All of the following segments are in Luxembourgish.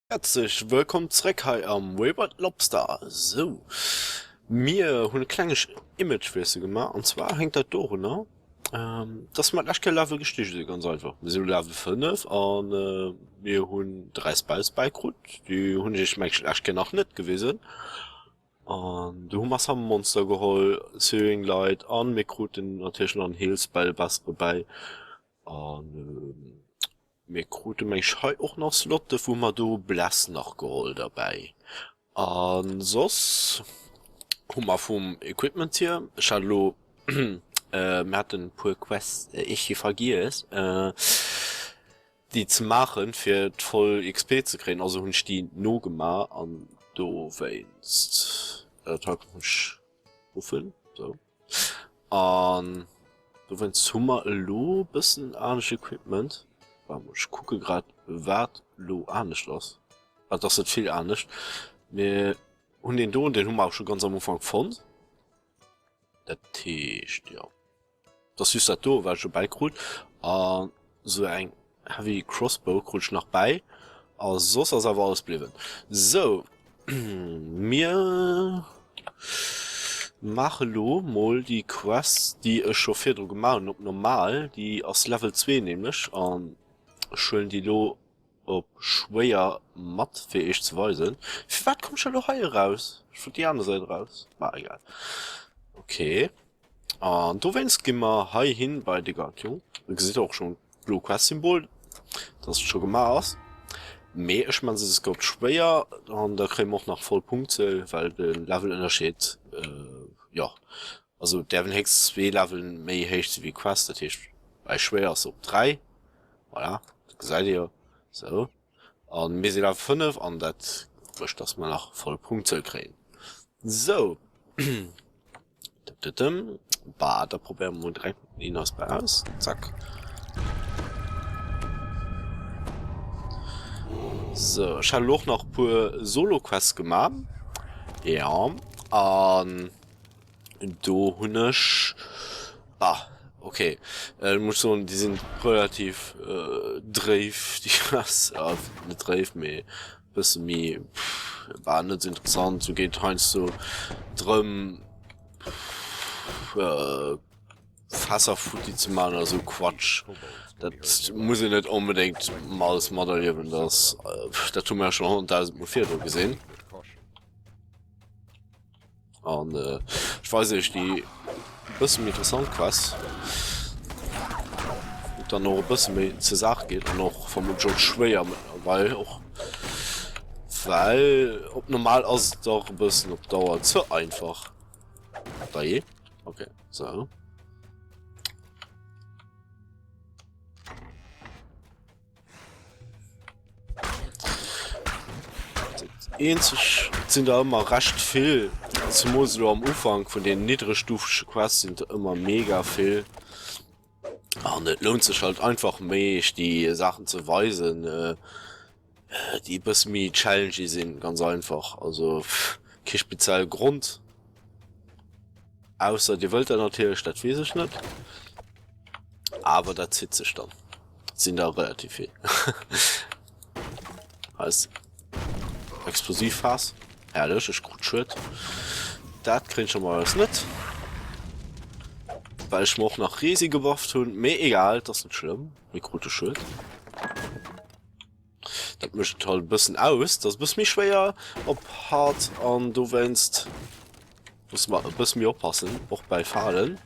Häerzlech wëllkomm zréck hei am Wayward Lobster. Sou, mir hunn e klenge Imagewiessel gemaach an zwar hänkt dat dorunner, dass mer d'lescht Kéier Level gestigen sinn, ganz einfach. Mir sinn elo Level 5 an mir hunn 3 Spells bäikrut, déi hunn ech iech meng ech d'lescht Kéier nach net gewisen. An do hu mer Summon Monster geholl, Searing Light an mir kruten natierlech nach en Heal Spell bessere bäi an Mir krute meng ech hei och nach Slotte wou mer do Bless nach geholl derbäi. A soss hu mer vum Equipment hier, ech hat elo, mir haten e puer Quests ech hi vergiess déi ze maachen fir d'voll XP ze kréien, also hunn ech déi nogemaach an dowéinst, dat hei kann ech ruffen, sou. An dowéinst hu mer elo e bëssen anescht Equipment. Waart mol, ech kucke grad wat elo anescht ass. Ah, et ass net vill anescht. Mir hunn deen do, deen hu mer awer scho ganz am Ufank fonnt. Dat heescht, jo. Et ass just dat do, wat ech dobäi krut. An esou eng Heavy Crossbow krut ech nach bäi. A soss ass awer alles bliwwen. Sou, mir maache lo mol déi Quest, déi ech scho virdru gemaach hunn, op normal. Déi ass Level 2 nämlech. An ech huelen déi lo op schwéier mat, fir iech ze weisen. Firwat komm ech elo hei eraus? Ech wollt déi aner Säit eraus. Ma egal. Okay. An dowéinst gi mer heihin bei de Guardian. Do gesitt der och schonn d'blo Quest-Symbol, dass et scho gemaach ass. Mee ech man se scout schwéier an da kréie mer och nach voll Punktzuel, well de Levelënnerscheed, jo, also et däerf een héchstens zwee Leveln méi héich si wéi Quest, dat heescht bei schwéier ass se op 3, voilà, dat gesäit dir jo sou. An mir si Level 5 an dat mécht, dass mer nach voll Punktzuel kréien. Sou. Bah, da probéiere mer mol direkt den Innersbau aus. Zack. So, ech hat elo och nach e puer Solo-Quests gemaach. Ja, an do hunn ech... Bah, okay. Äh, muss ech soen, déi sinn relativ äh, dréif, déi Quests. Äh, net dréif, mee Bësse méi, war net sou interessant. Sou geet heiansdo drëm Fässer futti ze man oder sou Quatsch. Dat muss een net onbedéngt alles materliewen. Dat dat hu mer jo schonn 100.000 mol virdru gesinn. An ech weisen iech déi bësse méi interessant Quest, wou et dann och e bësse méi zur Saach geet an och vermuttlech och schwéier mëttlerweil och, well op normal ass et dach e bëssen op Dauer ze einfach. Dajee, okay, sou. Eenzeg sinn der ëmmer recht vill, zemools elo am Ufank vun den niddregstufege Quests sinn der ëmmer mega vill. An et lount sech halt einfach méi iech déi Saachen ze weisen, déi e bësse méi challengey sinn, ganz einfach. Also kee spezielle Grond. Ausser dir wëllt dat natierlech, dat weess ech net. Awer dat zitt sech dann. Et sinn der relativ vill. Eis Explosivfaass. Herrlech, ech krut Schued. Dat kréien ech normalerweis net. Well ech mer och nach Resi gebufft hunn. Mee egal, et ass net schlëmm. Mir krute Schued. Dat mécht et halt e bëssen aus, dat ass e bësse méi schwéier op hard an dowéinst musse mer e bësse méi oppassen, och bei Falen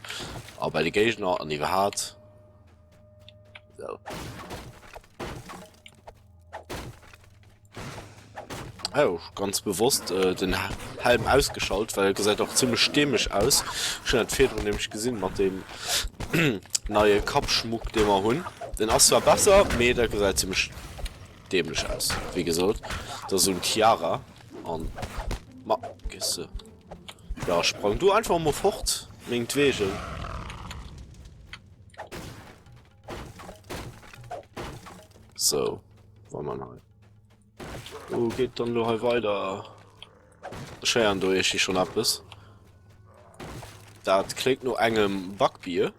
a bei de Géigner an iwwerhaapt. Sou. Oh, ganz bewosst äh, den Helm ausgeschalt, well gesäit och zimmlech dämlech aus. Ech hunn dat virdrun nämlech gesinn mat dem neie Kappschmuck, dee mer hunn. Den ass zwar besser, mee dat gesäit zimmlech dämlech aus. Wéi gesot, dat ass esou en Tiara an ma gees de. Ja, sprang du einfach mol fort, mengetwegen. Sou, wa mer hei. Wou geet dann lo hei weider? Ech héieren do iergdi schonn eppes. Dat kléngt no engem Bakbier.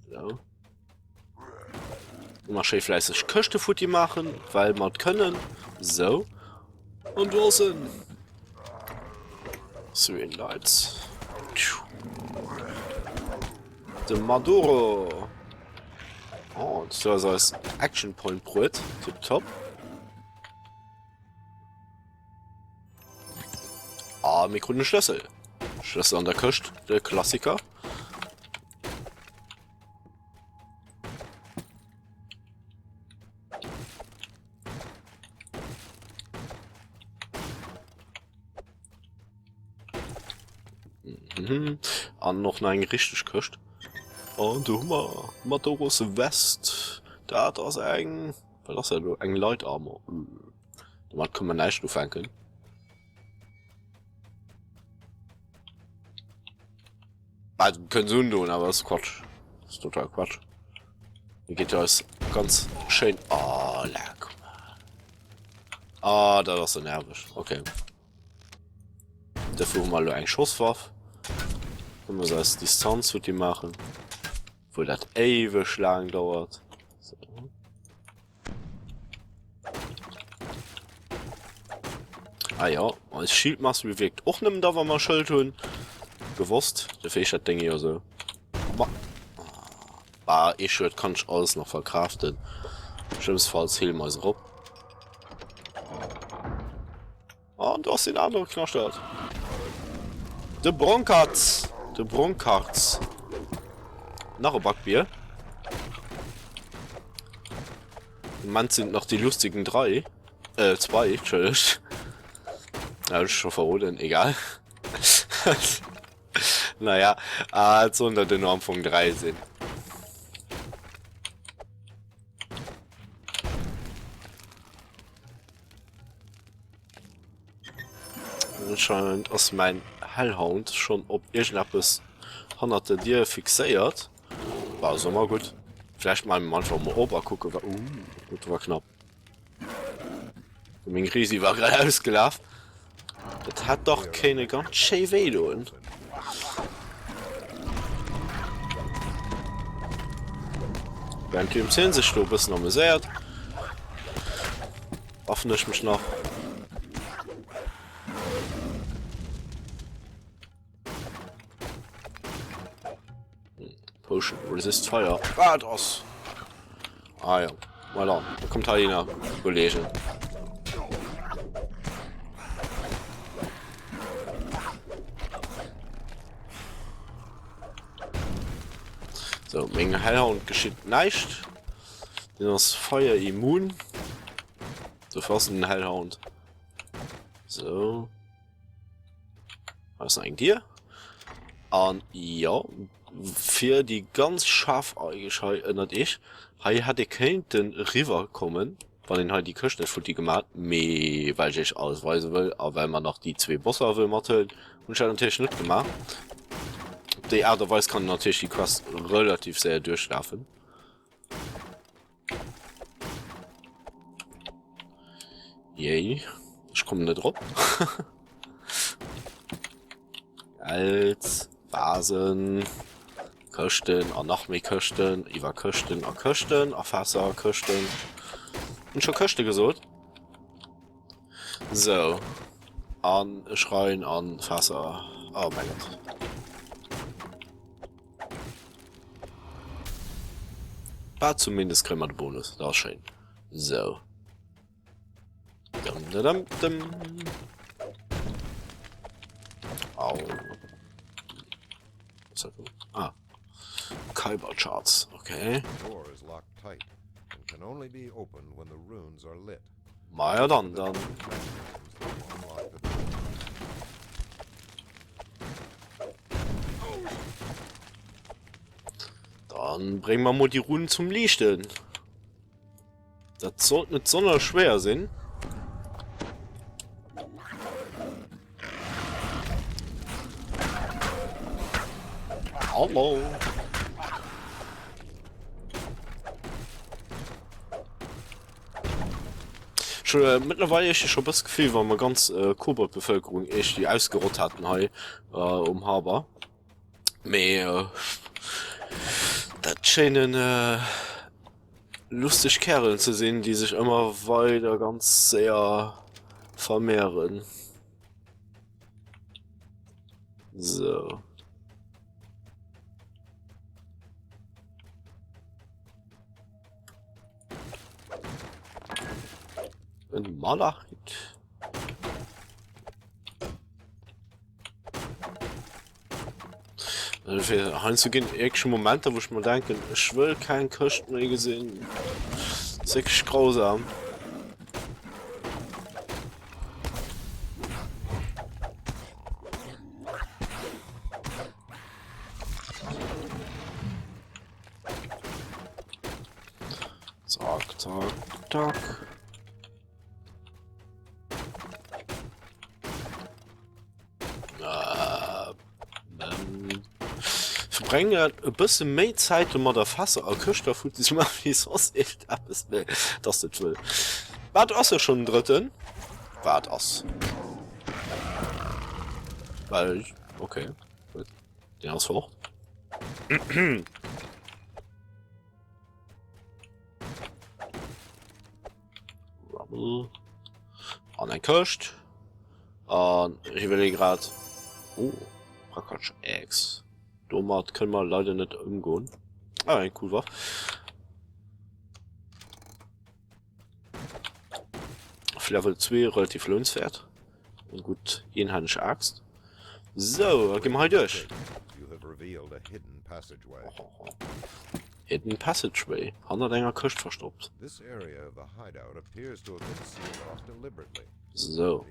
So. Ëmmer schéi fläisseg Këschte futti maachen, well mer et kënnen. Sou. An do ass en. Syrian Lights. De Maduro. Oh, das ass eis Action Point bruet. Tipptopp. Ah, mir kruten e Schlëssel. Schlëssel an der Këscht, de Klassiker. Mhm. An noch eng richteg Këscht. An do hu mer Madoros West. Dat ass eng, wat ass dat elo? Eng Light Armor. Domat kann man näischt ufänken. Also, können sie undoen, aber das ist Quatsch. Das ist total Quatsch. Hier geht ja alles ganz schön. Oh, leck. Ah, das ist so nervig. Okay. Dafür haben wir nur eng Schusswaff. Können wir als Distanz mit die machen. Wo das ewig lang dauert. So. Ah ja, eis Shield Mastery wierkt och nëmmen da wa mer e Schëld hunn. Gewosst, dofir heescht dat Déng jo esou. Ma ah, ee Schued kann ech alles nach verkraften. Schlëmmstfalls heele mer eis erop. An do ass deen anere Knaschtert. De Bronkartz! De Bronkartz. Nach e Backbier. Moment sind noch die lustigen drei. Äh, zwei, Entschuldigt. Ja, ich schon verroden, egal. naja, ah, sollen da den Anfang drei sind. Anscheinend ass mäin Hellhound schonn op iergendeppes hannert der Dier fixéiert. War also emmer gutt. Vläicht maache mer einfach emol op a kucke wat. Ooh, dat war knapp. Meng Risi war grad ausgelaf. Dat hat dach kéinne ganz schéi wéi doen. Während dem Zehn sech do e bëssen amuséiert, waffen ech mech nach. Potion Resist Fire. Wat ass? Ah ja, voilà. Da kommt hei einer, Kollege. So, mengem Hellhound geschitt näischt. Den ass Fire immun. Dofir ass en den Hellhound. So. Hei ass nach eng Dier. An jo, fir déi ganz scharf eigentlech hei ënnert iech, hei hätt ee kéinten eriwwer kommen, wann een hei déi Këscht net futti gemaat, mee well ech iech alles weise wëll a well mer nach déi zwee Bosser wëll mathuelen, hunn ech dat natierlech net gemaach. Op déi Aart a Weis kann een natierlech déi Quest relativ séier duerchlafen. Yay. Ech kommen net drop. Geld, Vasen, Këschten an nach méi Këschten, iwwer Këschten a Këschten a Fässer a Këschten. Hunn scho Këschte gesot? So. An Schrein an Fässer. Oh mein Gott. Bah, zumindest kréie mer de Bonus. Dat ass schéin. So. Dum, dum, dum, dum. Au. Was hat Ah. Kyber Charts. Okay. Ma ja dann, dann. Dann brénge mer mol déi Runen zum Liichten. Dat sollt net sonnerlech schwéier sinn. Hallo. Schon äh, mittlerweile ich schon bes Gefühl, wann man ganz äh, Koboldbevölkerung echt die ausgerott hatten hei äh, um Haber. Mee äh, dat schéinen äh, Lusteg Kärelen ze sinn, déi sech ëmmer weider ganz séier vermehren. So. En Malachit. Heiansdo ginn iergendwelch Momenter, wou ech mer denken, ech wëll keng Këscht méi gesinn. Dat ass wierklech grausam. Zack, zack, zack. Verbréngen e bësse méi Zäit domadder Fässer a Këschter futti ze maachen wéi soss iergendeppes, mee et ass net wëll. Wat ass jo schonn den drëtten? Wat ass? Well okay, gutt, deen ass fort. Rubble. An eng Këscht. An ech iwwerleeë grad. Oh, Prakatsch Axe. Domat kënne mer leider net ëmgoen. Ah, eng cool Waff. Auf Level 2 relativ lohnenswert. Eng gutt eenhänneg Axt. So, da gi mer hei duerch. Hidden Passageway, hannert enger Këscht verstoppt. So.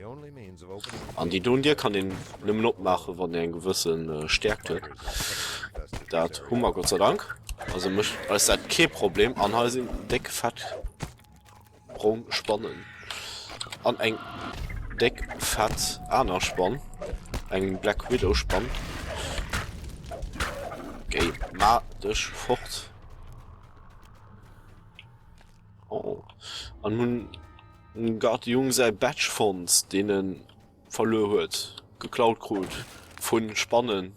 An déi doen Dier kann een nëmmen opmaachen, wann een eng gewësse Stäerkt huet. Dat hu mer Gott sei Dank. Also mécht eis dat kee Problem. An hei sinn déck fett brong Spannen. An eng déck fett aner Spann. Eng Black Widow Spann. Géi ma dech fort. Oh. An hunn grad de Jung säi Badge fonnt, deen en verluer huet, geklaut krut vu Spannen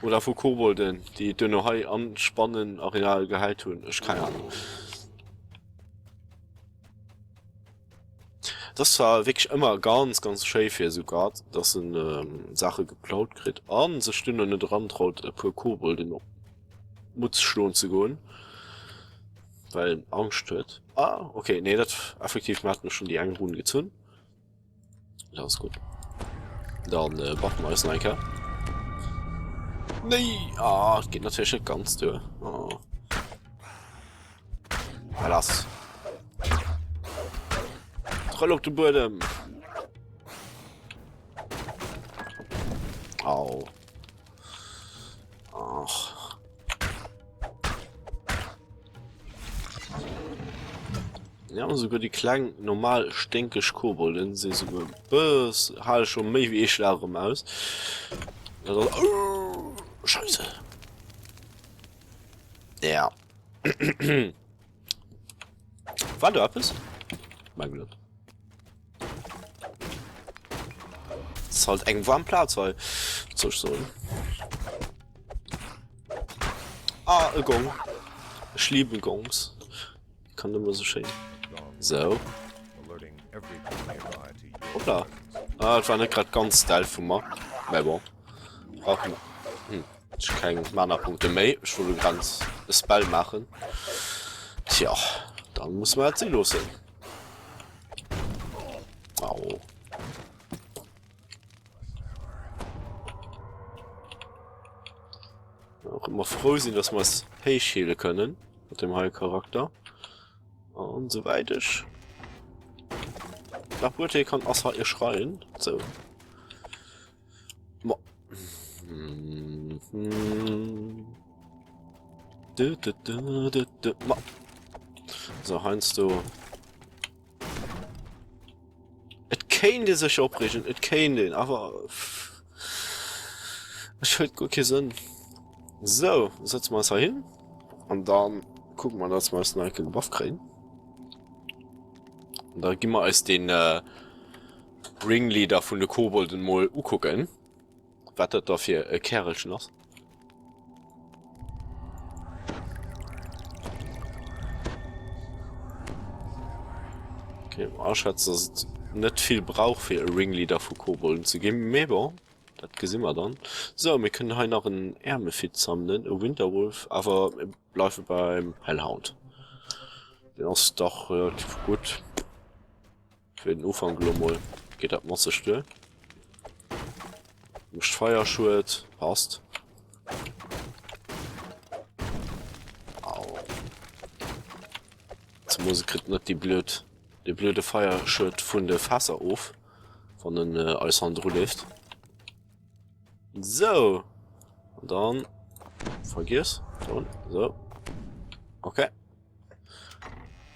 oder vu Kobolden, déi et duerno hei an d'Spannenareal gehäit hunn. Ech keng Ahnung. Et ass zwar wierklech ëmmer ganz ganz schéi fir esou Guard, dass en Saache geklaut kritt a sech duerno net erantraut e puer Kobolden op d'Mutz schloen ze goen, well en Angscht huet. Ah okay, nee dat effektiv, mir haten schonn déi eng Run gezunn. Dat ass gutt. Dann äh, backen wir eis nach eng Kéier. Nee! Ah, geht natürlich net ganz duer. Oh. Ah, lass. Trëll op de Buedem. Au. Ach. Ja, souguer déi kleng normal sténkeg Kobolden si souguer e bëss hale scho méi wéi ee Schlag erëm aus. Dat ass oh, Scheisse. Ja. War do eppes? Meng net. Ass halt eng warm Plaz hei, wat soll ech soen. Ah, e Gong. Ech lieben Gongs. Kann ëmmer sou schéin. Sou. Hoppla. Ah, dat war net grad ganz stealth vu mer. Mä bon. Brauch mer. Hm. Ech hu keng Mana-Punkte méi. Ech wollt grad e Spell maachen. Tja, dann muss mer dat si loossen. Au. Auch immer froh sinn, dass mer es héich heele kënnen mat dem heie Charakter. An soweit ech nach beurteelen kann, ass hei e Schrein. So. Ma. Du, du, du, du, du. Ma. So, heiansdo. Et kéint ee sech opreegen, et kéint een, awer et huet guer kee Sënn. Sou, setze mer eis hei hin an da kucke mer, dass mer eis nach eng Kéier gebaff kréien. An da gi mer eis dee Ringleader vun de Kobolden mol ukucken, wat dat da fir e Kärelchen ass. Okay, aschätzen, dass et net vill brauch fir e Ringleader vu Kobolden ze ginn, mee bon, dat gesi mer dann. Sou, mir kënnen hei nach en Äermefitt sammelen, e Winterwolf, awer mir bleiwe beim Hellhound. Deen ass dach relativ gutt. Fir den Ufank elo mol geet dat masseg duer. Mécht Feierschued, passt. Au. Zemools e kritt net déi blöd, dee blöde Feierschued vun de Fässer of, wann en eis hannendru leeft. Sou. An dann vergiess. So. Okay.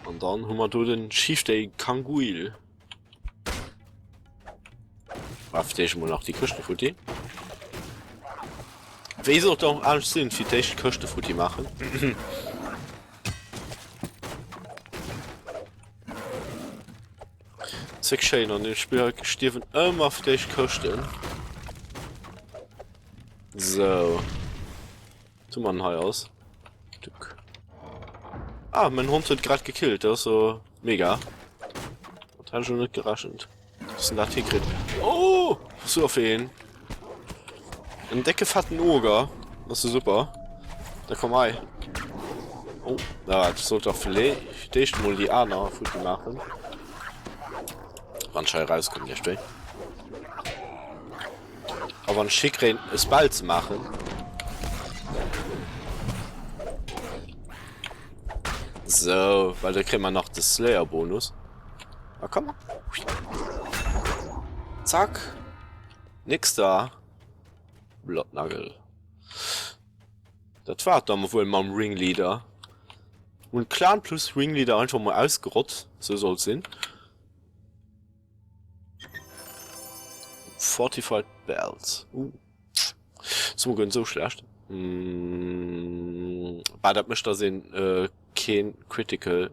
An dann hu mer do den Chieftain Kanguil. War fir d'éischt mol nach déi Këschte futti. Wéi soll et och anescht sinn, fir d'éischt d'Këschte futti maachen. Zéck schéin an dem Spill hei stierwen ëmmer fir d'éischt Këschten. Sou. Tu man hei aus. Tuk. Ah, mein Hond huet grad gekillt, das ist so mega. Dat hat schon net gerechent. Was denn dat hikritt? Oh, so auf een. En decke fetten Oger. Das ist super. Da komm hei. Oh, da dat sollt doch vielleicht d'éischt mol déi aner futti maachen. Wann ech hei rauskommen, iech wéi. A wann ech hikréien e Spell ze maachen. Sou, well da kréie mer nach de Slayer Bonus. A komm mal. Zack. Nix da. Blottnagel. Dat war dann wuel mam Ringleader. Hun Clan plus Ringleader einfach mal ausgerott. Sou soll et sinn. Fortified Bells. Uh. So gönn so schlecht. Mm, bah, dat mécht dass een äh, keen Critical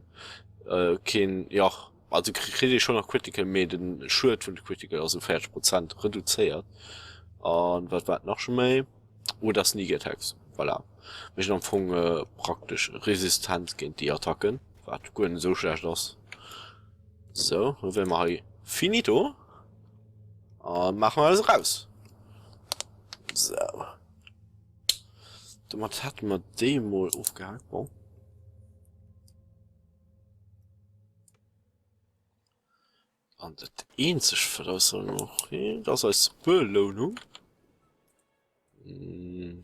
äh, keen ja also kritt ee schon nach Critical mee den Schued vun de Critical ass um 40 Prozent reduzéiert. An wat war nach schon méi? Oder Sneak Attacks. Voilà. Mécht am Fong äh, praktesch resistent géint déi Attacken, wat guer net esou schlecht ass. So, lo wäre mer hei finito. A maache mer eis eraus. So. Domat hätte mer déi mol ofgehakt. Bon. An dat eenzeg, wat eis dann nach feelt, ass eis Belounung.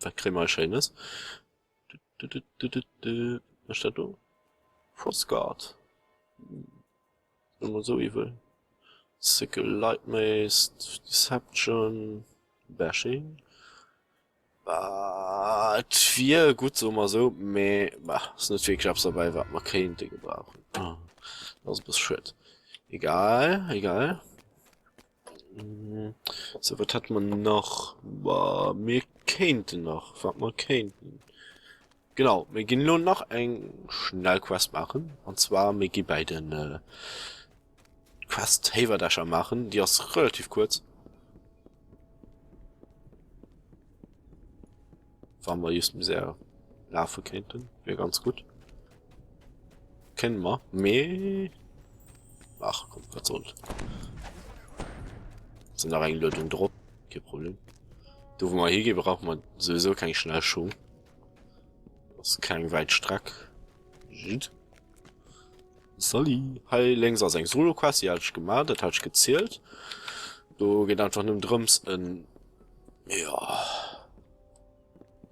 Wat kréie mer hei Schéines? Was steht do? Frostguard. Ëmmer sou iwwel. Sickle, Light Mace, Deception, Bashing. Bah, et wier gutt, soe mer esou, mee bah, ass net wierklech eppes derbäi, wat mer kéinte gebrauchen. Dat ass e bësse schued. Egal, egal. Sou, wat hätte mer nach? Bah, mir kéinten nach, wat mer kéinten. Genau, mir ginn elo nach eng schnell Quest maachen. An zwar, mir gi bei den äh, Quest Héiwerdächer maachen. Déi ass relativ kuerz. Wa mer just méi séier lafe kéinten, wier ganz gutt. Kënne mer, mee ach komm, wat soll's. Sinn nach eng Luedung drop, kee Problem. Do wou mer higinn, brauche mer souwisou keng schnell Schung. Ass keng wäit Streck. Jut. Salut. Hei lénks ass eng Solo-Quest, déi hat ech gemaach, dat hat ech gezielt. Do geet einfach nëmmen drëms en jo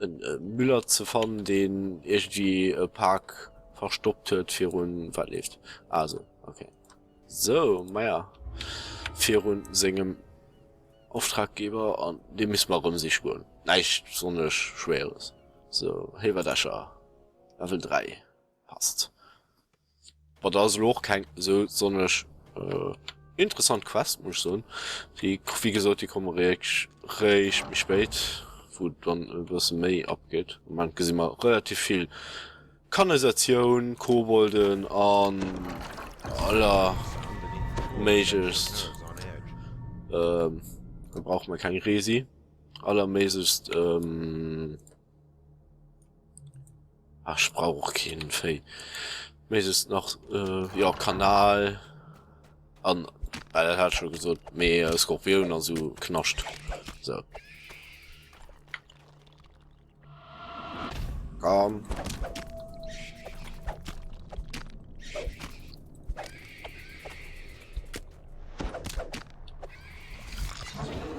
en Müller ze fannen, deen iergendwéi e Pak verstoppt huet virun wat leeft. Ah sou, okay. Sou, maja virun sengem Auftraggeber an dee misst mer erëm sich goen. Näischt besonnesch Schwéieres. Sou, Héiwerdächer Level 3. Passt. Bon, dat ass elo och keng esou sonnerlech interessant Quest, muss ech soen. Déi, wéi gesot, déi komme réischt réischt méi spéit, wou dann e bësse méi abgeet. Am Moment gesi mer relativ vill Kanalisatioun, Kobolden an aller méiglechst, da brauche mer keng Resi, allerméiglechst, Ach, ech brauch och keen Véi. Méiglechst nach, jo, Kanal. An ah, dat hat ech scho gesot, mee äh, Skorpioun a sou Knascht. So. Komm.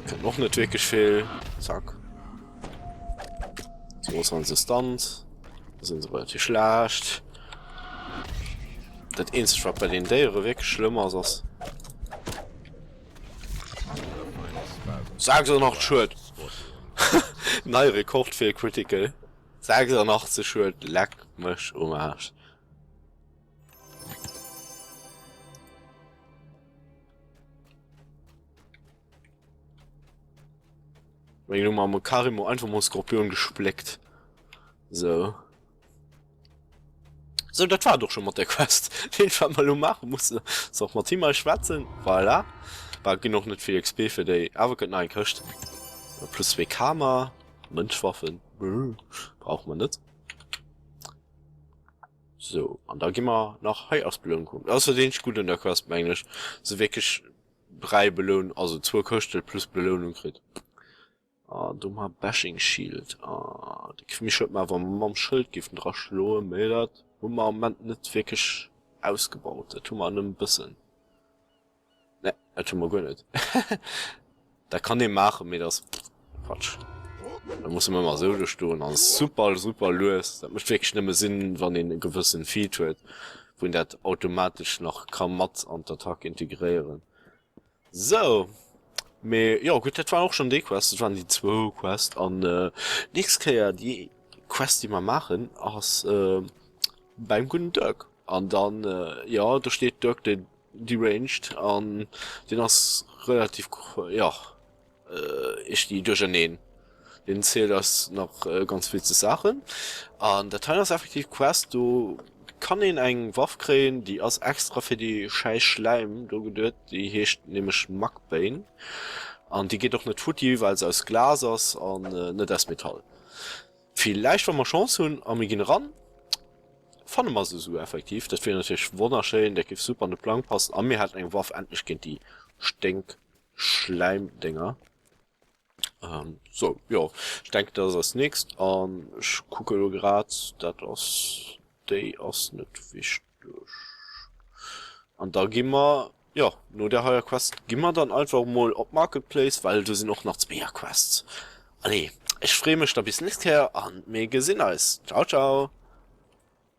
Kënnt och net wierklech vill. Zack. So ass se stunned. Da sinn se relativ schlecht. Dat eenzegt wat bei den Déiere wierklech schlëmm ass, ass 86 Schued. Neie Rekord fir Critical. 86 Schued, leck mech um Aarsch. Wéi elo mam Karimo einfach mol Skorpion gespléckt. So. So, dat war doch schon mat der Quest. Den wat mer lo maache musse, ass och mat him hei schwätzen. Voilà. War ginn och net vill XP fir déi. Awer kënnt nach eng Këscht. Plus 2 Karma. Mënschwaffen. Brauche mer net. So, an da gi mer nach hei als Belounung kucken. Dat ass dat eenzegt Gutt un der Quest, mengen ech. Se wierklech 3 Beloun, also zwou Këschte plus Belounung kritt. Ah, do mar Bashing Shield. Ah, de Kmi schuet mer, wa mer mam Schëld giffen dra schloen, mee dat hu mer am Moment net wierklech ausgebaut. Dat hu mer nëmmen e bëssen. Ne, dat hu mer guer net. Dat kann ee maachen, mee dat ass Quatsch. Da muss en ëmmer esou do stoen an super, super lues. Dat mécht wierklech nëmme Sinn, wann een e gewëssen Feed huet, wou een dat automatesch nach ka mat an d'Attack integréieren. Sou, mee jo gutt, dat war och schonn déi Quest. Dat waren déi zwou Quest an nächst Kéier déi Quest, déi mer maachen, ass beim gudden Dirk. An dann, jo, do steet Dirk de Deranged an deen ass relativ, jo, ech déi duercherneen. Deen zielt eis nach ganz witzeg Saachen. An dat hei ass effektiv Quest, do kann een eng Waff kréien, déi ass extra fir déi schäiss Schläim do geduet, déi heescht nämlech Mugbane. An déi geet och net futti, well se aus Glas ass an net aus Metall. Villäicht wa mer Chance hunn a mir ginn eran, fanne mer se esou effektiv. Dat wier natierlech wonnerschéin, dat géif super an de Plang passen a mir hätten eng Waff endlech géint déi Sténk-Schläim-Dénger. Sou, jo, ech denken dat ass als nächst an ech kucke elo grad, dat ass, déi ass net wichteg. An da gi mer, jo, no där heier Quest gi mer dann einfach mol op Marketplace, well do sinn och nach zweeër Quests. Allez, ech freeë mech da bis nächst Kéier an mir gesinn eis. Ciao, ciao!